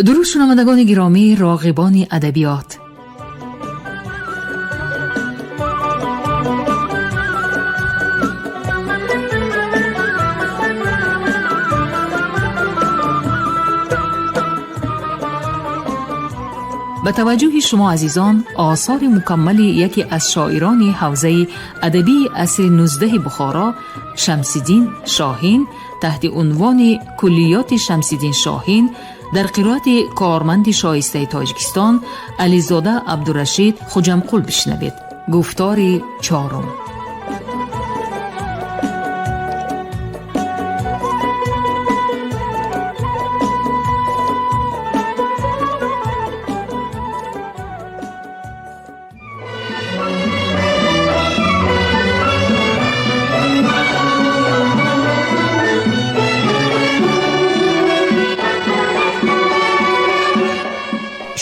Дуруд, шунавандагони гиромӣ, роғибони адабиёт. Ба таваҷҷӯҳи шумо азизон осори мукаммали яке аз шоирони ҳавзаи адабии асри 19 Бухоро, Шамсиддин Шоҳин, таҳти унвони Куллиёти Шамсиддин Шоҳин дар қироати корманди шоистаи Тоҷикистон Ализода Абдурашид Хуҷамқул бишнавед. Гуфтори чорум.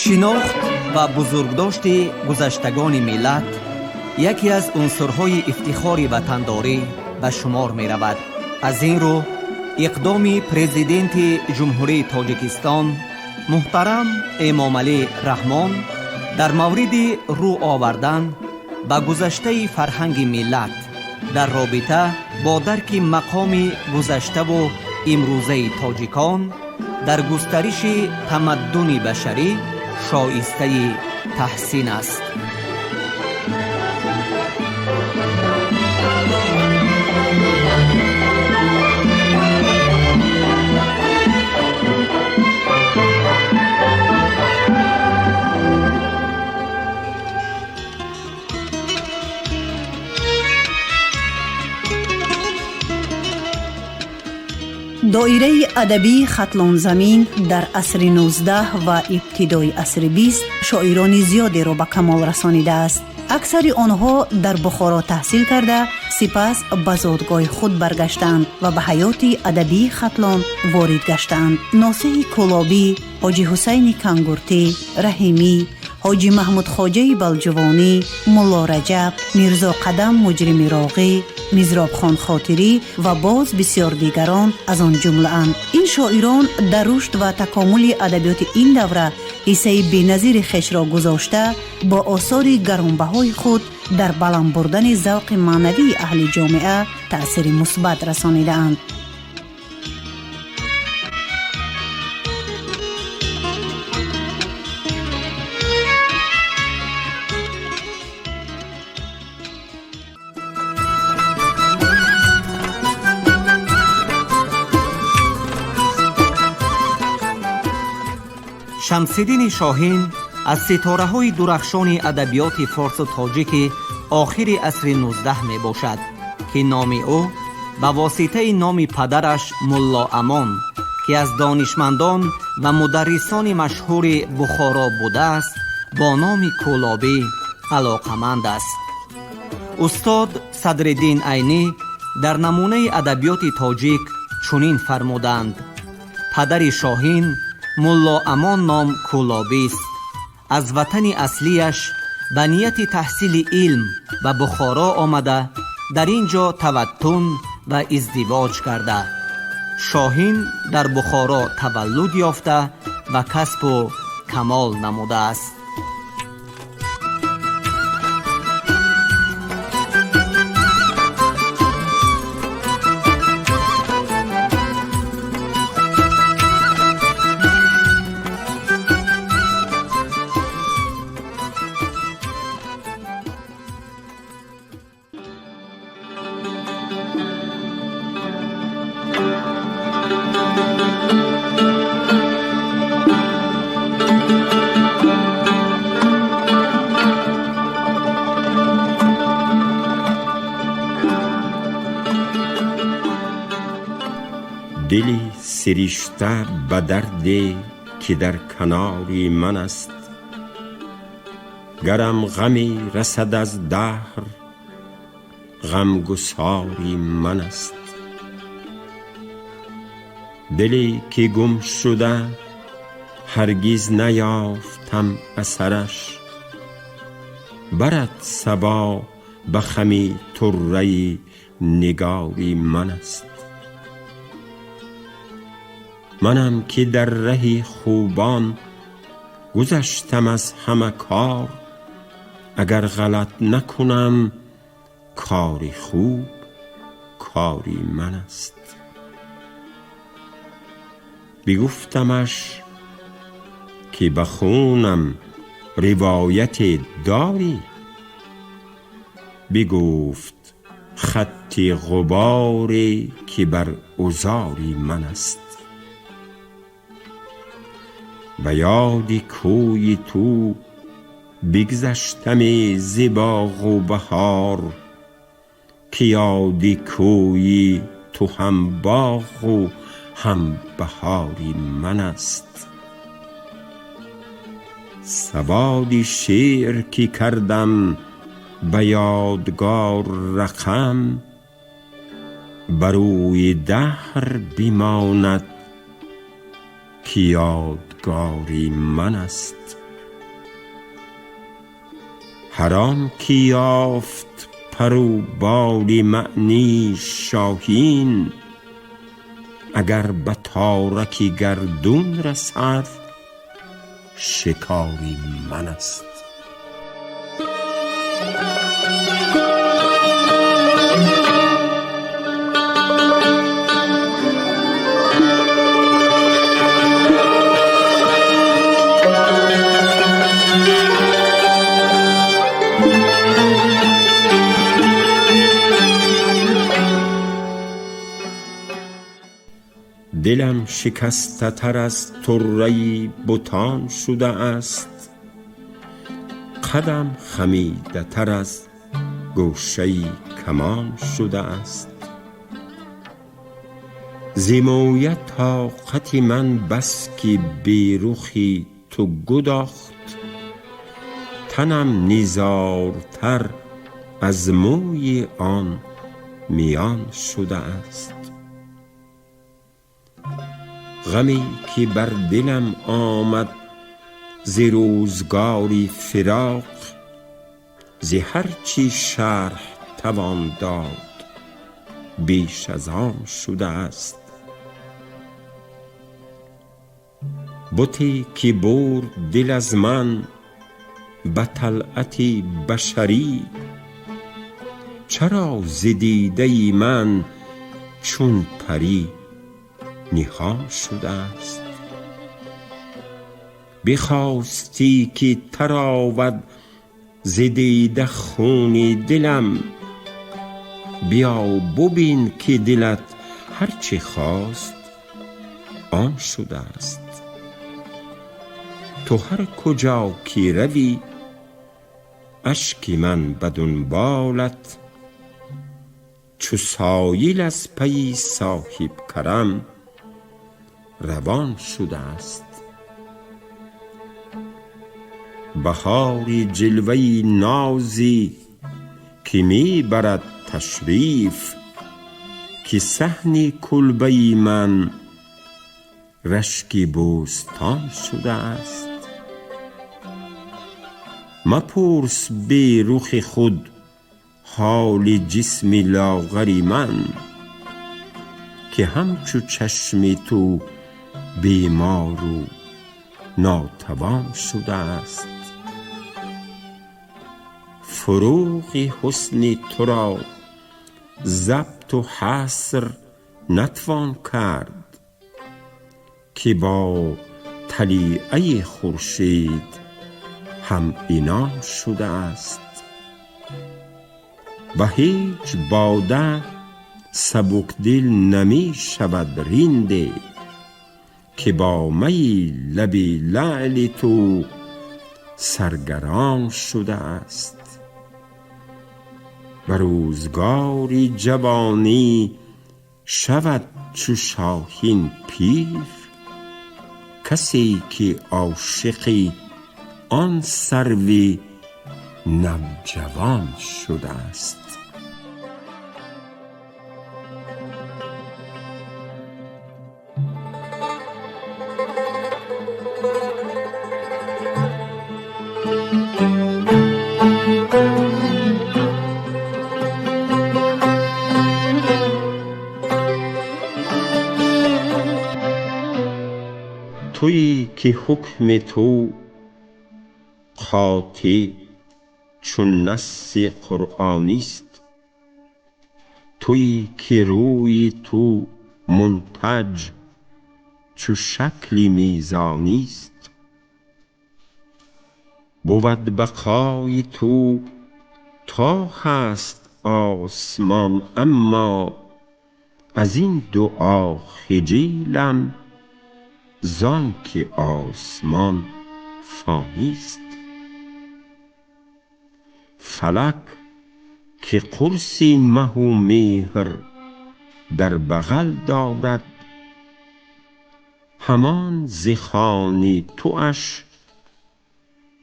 Шинохт ва бузургдошти гузаштагони миллат яке аз унсурҳои ифтихори ватандорӣ ба шумор меравад. Аз ин рӯ иқдоми Президенти Ҷумҳурии Тоҷикистон муҳтарам Эмомалӣ Раҳмон дар мавриди рӯ овардан ба гузаштаи фарҳанги миллат дар робита бо дарки мақоми гузаштаву имрӯзаи тоҷикон дар густариши тамаддуни башарӣ шоистаи таҳсин аст. Доираи адабии Хатлонзамин дар асри 19 ва ибтидои асри 20 шоирони зиёдеро ба камол расонидааст. Аксари онҳо дар Бухоро таҳсил карда, сипас ба зодгоҳи худ баргаштанд ва ба ҳаёти адабии Хатлон ворид гаштанд. Носиҳи Кӯлобӣ, Ҳоҷи Ҳусайни Кангуртӣ, Раҳимӣ, Ҳоҷи Маҳмудхоҷаи Балҷувонӣ, Мулло Раҷаб, Мирзо Қадам Муҷрими Роғӣ, Мизробхон Хотирӣ ва боз бисёр дигарон аз он ҷумлаанд. Ин шоирон дар рушд ва такомули адабиёти ин давра ҳиссаи беназири хешро гузошта, бо осори гаронбаҳои худ дар баланд бурдани завқи маънавии аҳли ҷомеа таъсири мусбат расонидаанд. Шамсиддини Шоҳин аз ситораҳои дурахшони адабиёти форсу тоҷики охири асри 19 мебошад, ки номи ӯ ба воситаи номи падараш Мулло Амон, ки аз донишмандон ва мударрисони машҳури Бухоро будааст, бо номи Кӯлобӣ алоқаманд аст. Устод Садриддин Айнӣ дар намунаи адабиёти тоҷик чунин фармуданд: падари Шоҳин Мулло Амон ном кӯлобист. Аз ватани аслияш ба нияти таҳсили илм ба Бухоро омада, дар ин ҷо таваттун ва издивоҷ карда. Шоҳин дар Бухоро таваллуд ёфта ва касбу камол намудааст. Дили сиришта ба дарде ки дар канори ман аст, гарам ғаме расад аз даҳр, ғамгусори ман аст. Диле ки гум шуда, ҳаргиз наёфтам асараш, барад сабо ба хами турраи нигори ман аст. منم که در ره خوبان گذشتم از همه کار، اگر غلط نکنم کاری خوب کاری من است. بگفتمش که به خونم روایت داری، بگفت خط غباری که بر عذاری من است. به یاد کوی تو بگذشتم ز باغ و بهار، که یاد کوی تو هم باغ و هم بهاری من است. سواد شعر که کردم به یادگار رقم، بروی دهر بماند که یادگاری من است. هر آن که یافت پر و بال معنی شاهین، اگر به تارک گردون رسد شکاری من است. دلم شکسته تر از طره بتان شده است، قدم خمیده تر از گوشه کمان شده است. ز مویه طاقت من بس که بی رخی تو گداخت، تنم نزارتر از موی آن میان شده است. غمی که بر دلم آمد ز روزگاری فراق، ز هر چه شرح توان داد بیش از آن شده است. بتی که برد دل از من به طلعت بشری، چرا ز دیده من چون پری نهان شده است. بخواستی که تراود ز دیده خون دلم، بیا ببین که دلت هر چه خواست آن شده است. تو هر کجا که روی اشک من به دنبالت، چو سایل از پی صاحب کرم روان شده است. بهاری جلوه نازی که می برد تشریف، که صحن کلبه من رشک بوستان شده است. مپرس بی رخ خود حال جسم لاغر من، که همچو چشم تو بیمار و ناتوان شده است. فروغ حسن تو را ضبط و حصر نتوان کرد، که با طلیعه خورشید هم عنان شده است. به هیچ باده سبک دل نمی شود رنده، که با می لب لعل تو سرگران شده است. به روزگار جوانی شود چو شاهین پیر، کسی که عاشق آن سرو نوجوان شده است. که حکم تو قاطع چون نص قرآنی است. تویی که روی تو منتج چو شکل میزانی است. بود بقای تو تا هست آسمان، اما از این دعا خجیلم زانک آسمان فانی است. فلک که قرص مه و مهر در بغل دارد، همان ز خوان تواش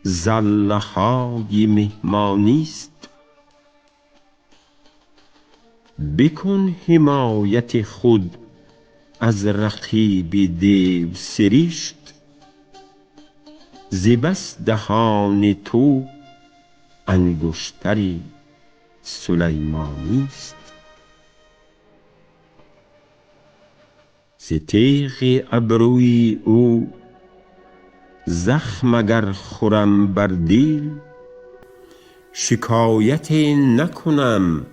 زله های مهمانی است. بکن حمایت خود از رقیب دیو سرشت، ز بس دهان تو انگشتر سلیمانی است. ز تیغ ابروی او زخم اگر خورم بر دل، شکایت نکنم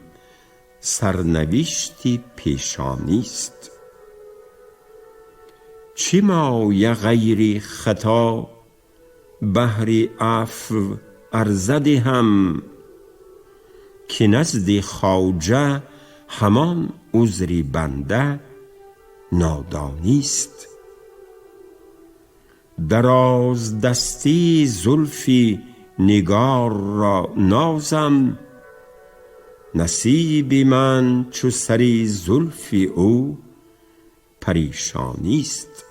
سرنوشت پیشانی است. چه مایه غیر خطا بهر عفو عرضه دهم، که نزد خواجه همان عذر بنده نادانی است. درازدستی زلف نگار را نازم، نصیب من چو سر زلف او پریشانی است.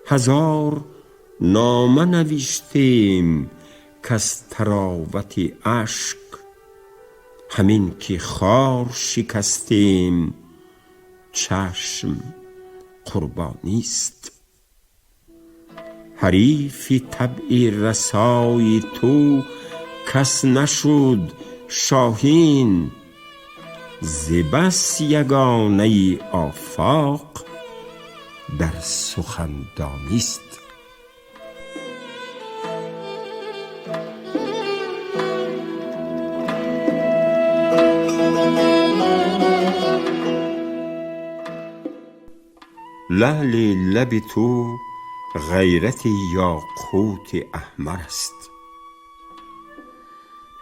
هزار نامه نوشتیم کز طراوت اشک، همین که خار شکستیم چشم قربانی است. حریف طبع رسای تو کس نشد شاهین، ز بس یگانه آفاق در سخندانی است. لعل لب تو غیرت یاقوت احمر است.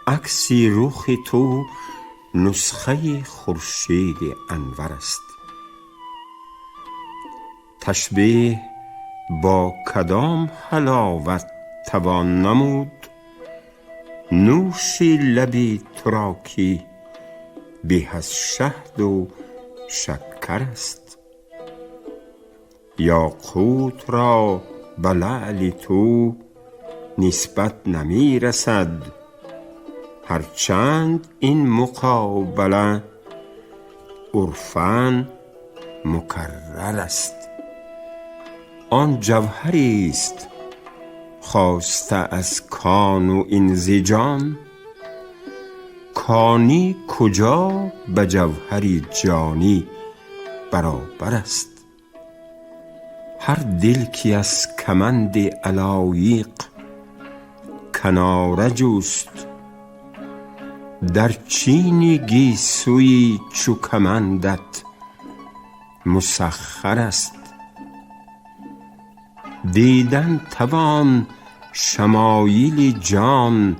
عکس رخ تو نسخه خورشید انور است. تشبیه با کدام حلاوت توان نمود، نوش لب تو را که به از شهد و شکر است. یاقوت را به لعل تو نسبت نمی رسد، هر چند این مقابله عرفا مکرر است. آن جوهری است خاسته از کان و این ز جان، کانی کجا به جوهر جانی برابر است. هر دل که از کمند علایق کناره جست، در چین گیسوی چو کمندت مسخر است. دیدن توان شمایل جان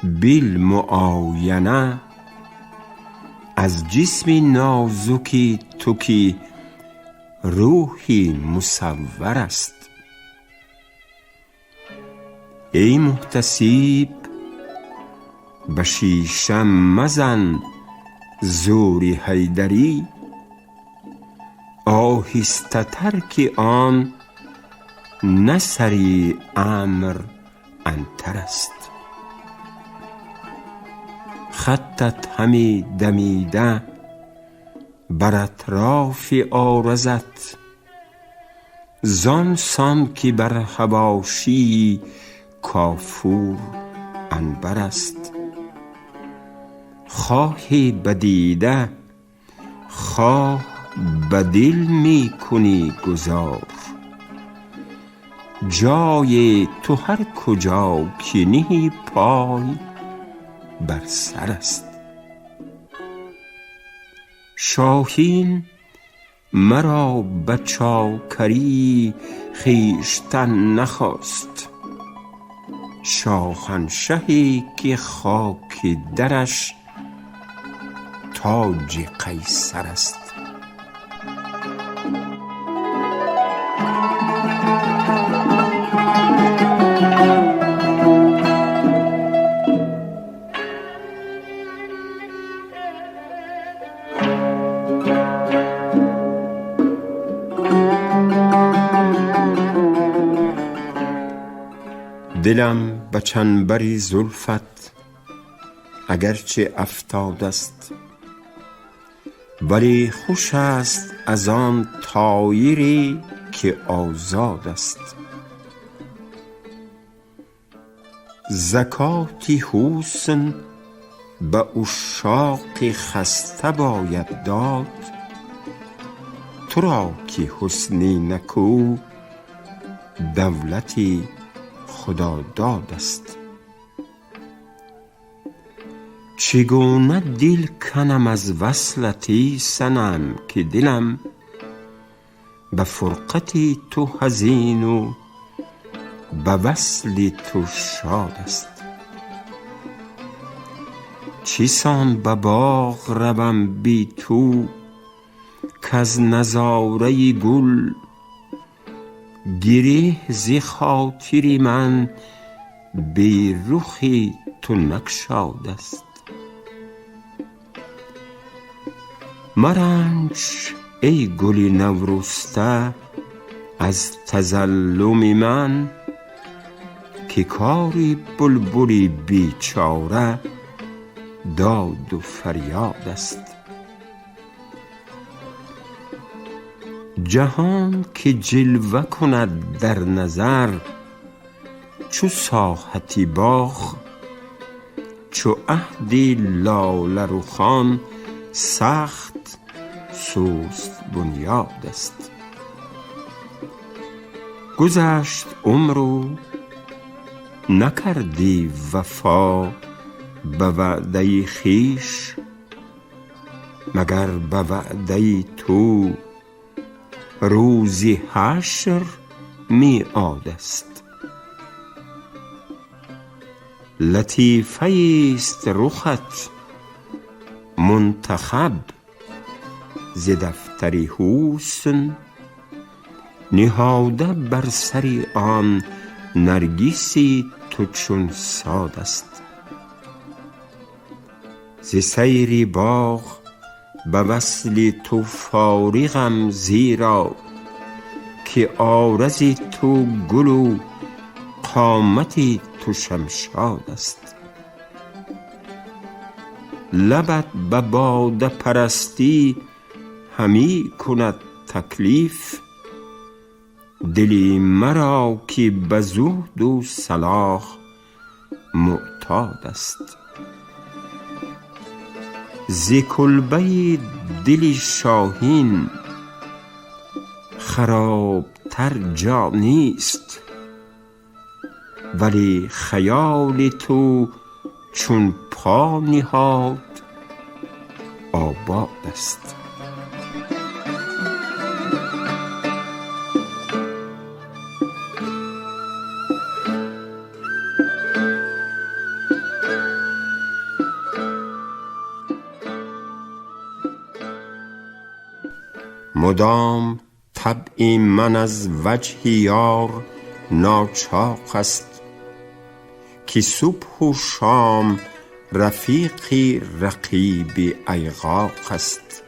بالمعاینه، از جسم نازک تو که روح مصور است. ای محتسب به شیشه مزن زور حیدری، آهسته تر که آن نه سر امر عنتر است. خطت همی دمیده بر اطراف عارضت، زان سان که بر حواشی کافور عنبر است. خواهی به دیده خواه به دل می کنی گذار، جای تو هر کجا که نهی پای بر سر است. شاهین مرا به چاکری خویشتن نخواست، شاهنشهی که خاک درش تاج قیصر است. دلم به چنبر زلفت اگرچه افتاده است، ولی خوش است از آن طایری که آزاد است. زکات حسن به عشاق خسته باید داد، تو را که حسنی نکو دولتی خدا داد است. چگونه دل کنم از وصلت ای صنم که دلم به فرقت تو حزین و به وصل تو شاد است. چیسان به باغ روم بی تو کز نظاره گل، گره ز خاطر من بی رخ تو نگشاد است. مرنج ای گل نورسته از تظلم من، که کار بلبل بیچاره داد و فریاد است. جهان که جلوه کند در نظر چو ساحت باغ، چو عهد لاله رخان سخت سست بنیاد است. گذشت عمر و نکردی وفا به وعده خویش، مگر به وعده تو روز حشر میعاد است. لطیفه است رخت منتخب ز دفتر حسن، نهاده بر سر آن نرگس تو چون صاد است. ز سیر باغ به وصل تو فارغم، زیرا که عارض تو گل و قامت تو شمشاد است. لبت به باده پرستی همی کند تکلیف، دل مرا که به زهد و صلاح معتاد است. ز کلبه دل شاهین خراب تر جا نیست، ولی خیال تو چون پا نهاد آباد است. مدام طبع من از وجه یار ناچاق است، که صبح و شام رفیق رقیب ایغاق است.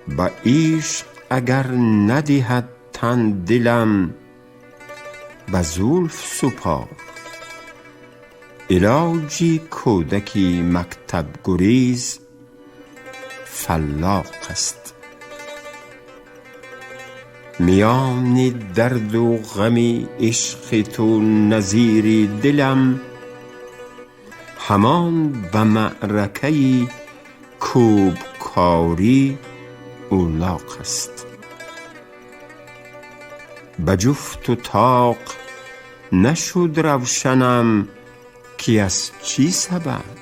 به عشق اگر ندهد تن دلم به زلف سپار، علاج کودک مکتب گریز فلاق است. میان درد و غم عشق تو نظیر دلم، همان به معرکه کوبکاری اولاق است. Ба ҷуфту тоқ нашуд равшанам ки аз чӣ сабаб.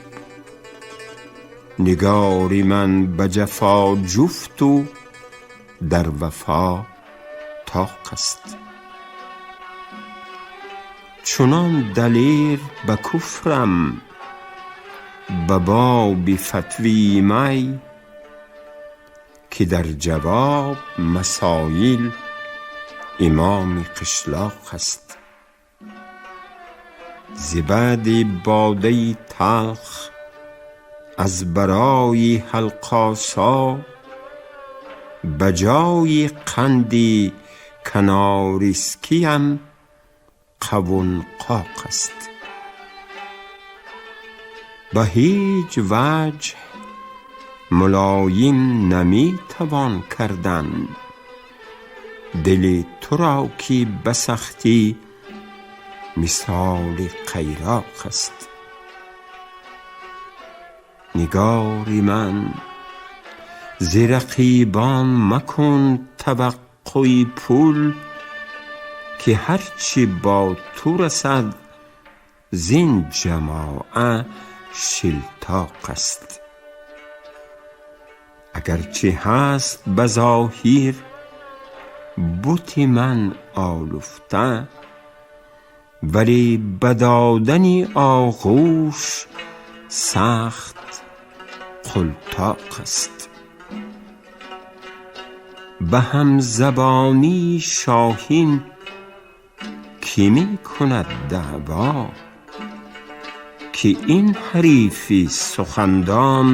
Нигори ман ба ҷафо ҷуфту дар вафо тоқ аст. Чунон далер ба куфрам ба боби фатвии май, ки дар ҷавоб масоил имоми қишлоқ аст. Зи баъди бодаи талх аз барои ҳалқосо, ба ҷои қанди канорискиям қавунқоқ аст. Ба ҳеҷ ваҷҳ мулоим нами тавон кардан дили туро, ки ба сахтӣ мисоли қайроқ аст. Нигори ман, зи рақибон макун таваққӯи пул, ки ҳар чӣ бо ту расад зин ҷамоа шилтоқ аст. Агарчи ҳаст ба зоҳир бути ман олуфта, вале ба додани оғӯш сахт қултоқ аст. Ба ҳамзабонии Шоҳин кӣ мекунад даъво, ки ин ҳарифи сухандон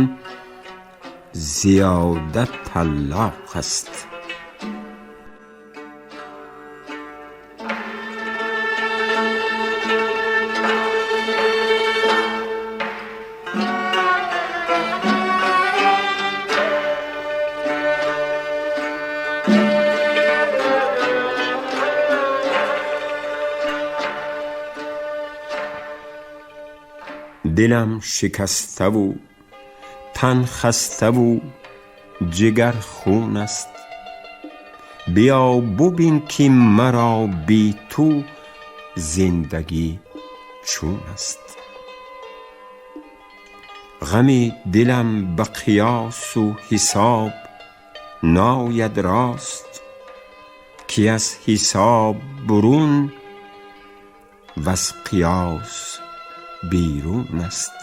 зиёда талоқ аст. Дилам шикаставу тан хаставу ҷигар хун аст. Биё бубин, ки маро би ту зиндагӣ чун аст. Ғами дилам ба қиёсу ҳисоб нояд рост, ки аз ҳисоб бурун ваз қиёс берун аст.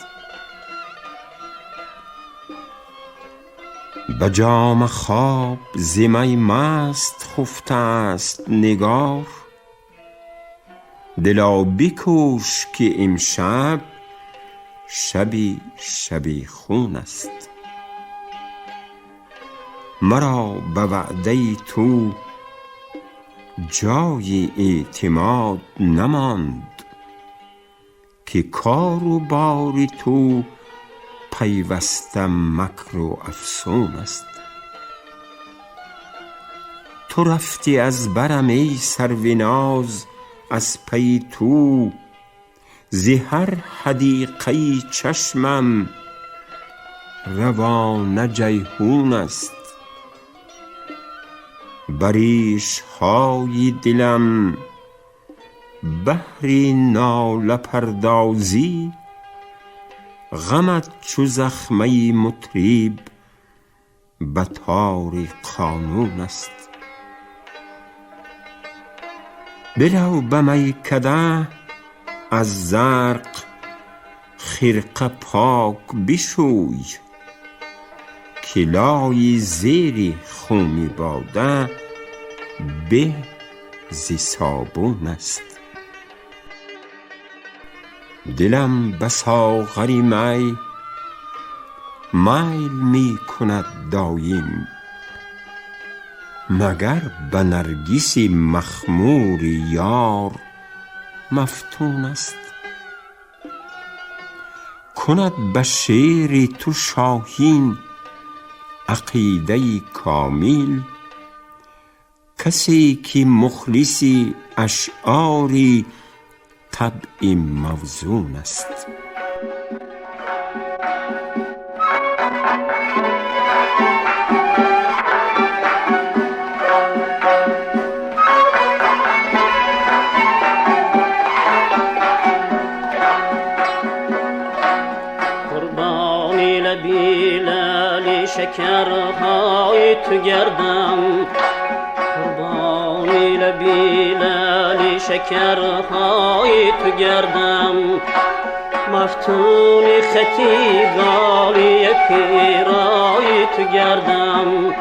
Ба ҷома хоб зи май маст хуфтааст нигор, дило бикӯш, ки имшаб шаби шабихун аст. Маро ба ваъдаи ту ҷои эътимод намонд, ки кору бори ту пайваста макру афсун аст. Ту рафтӣ аз барам, эй сарвиноз, аз пайи ту зи ҳар ҳадиқаи чашмам равона ҷайҳун аст. Ба ришҳои дилам баҳри нолапардозӣ ғамат чу захмаи мутриб ба тори қонун аст. Бирав ба майкада, аз зарқ хирқа пок бишӯй, ки лои зери хуми бода беҳ зи собун аст. Дилам ба соғари май майл мекунад доим, магар ба наргиси махмури ёр мафтун аст. Кунад ба шеъри ту Шоҳин ақидаи комил, касе ки мухлиси ашъори табъи мавзун аст. شکرهای تو گردم، قربانی لبی لالی شکرهای تو گردم، مفتون خطی غالی پیرای تو گردم،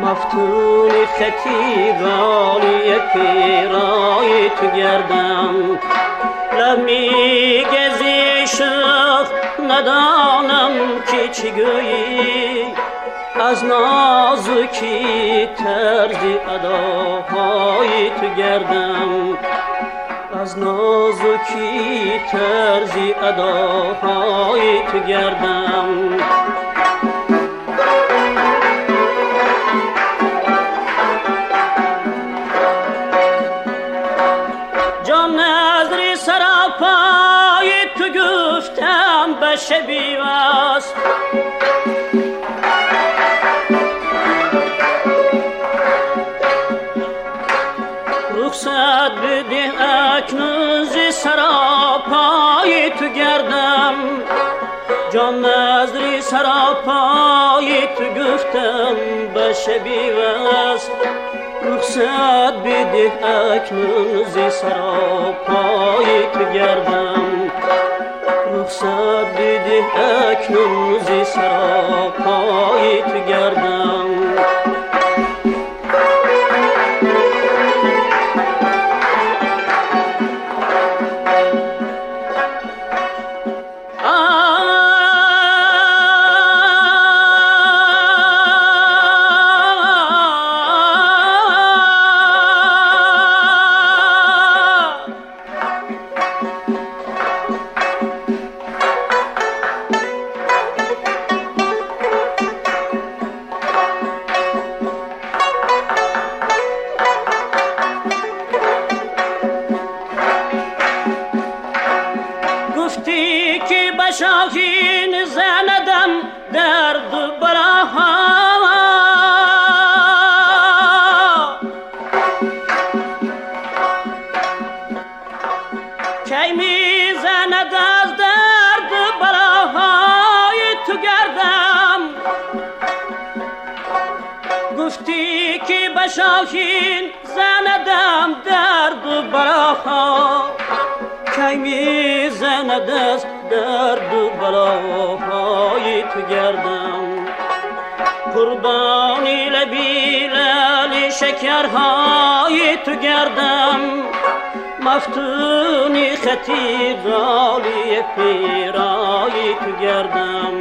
مفتون خطی غالی پیرای تو گردم. لمی گزی شخ ندانم که چی گویی، از نازکی طرز اداهای تو گردم، از نازکی طرز اداهای تو گردم. جان نظری سراپای تو گفتم به شبی وصل، رخصت بده اکنون ز سراپای تو گردم، جان نظری سراپای تو گفتم به شبی وصل، رخصت بده اکنون ز سراپای تو گردم، رخصت بده اکنون ز سراپای تو گردم. شاهین زندم درد براها، کی می زند از درد براهای تو گردم، گفتی که به شاهین زندم درد براها، کی می زند از درد بلاهای تو گردم، قربانی لبی لالی شکرهای تو گردم، مفتونی خطی غالی پیرای تو گردم،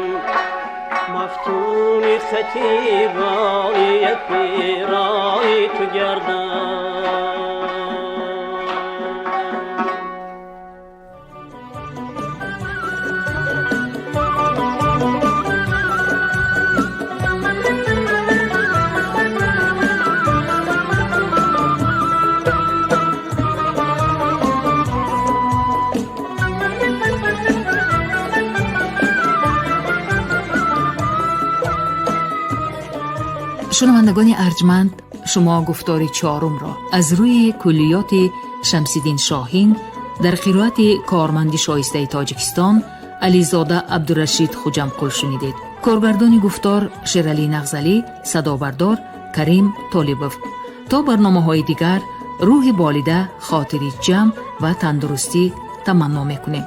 مفتونی خطی غالی پیرای تو گردم. Шунавандагони арҷманд, шумо гуфтори чорумро аз рӯи куллиёти Шамсиддин Шоҳин дар қироати корманди шоистаи Тоҷикистон Ализода Абдурашид Хуҷамқул шунидед. Коргардони гуфтор Шералӣ Нағзалӣ, садобардор Карим Толибов. То барномаҳои дигар рӯҳи болида, хотири ҷамъ ва тандурустӣ таманно мекунем.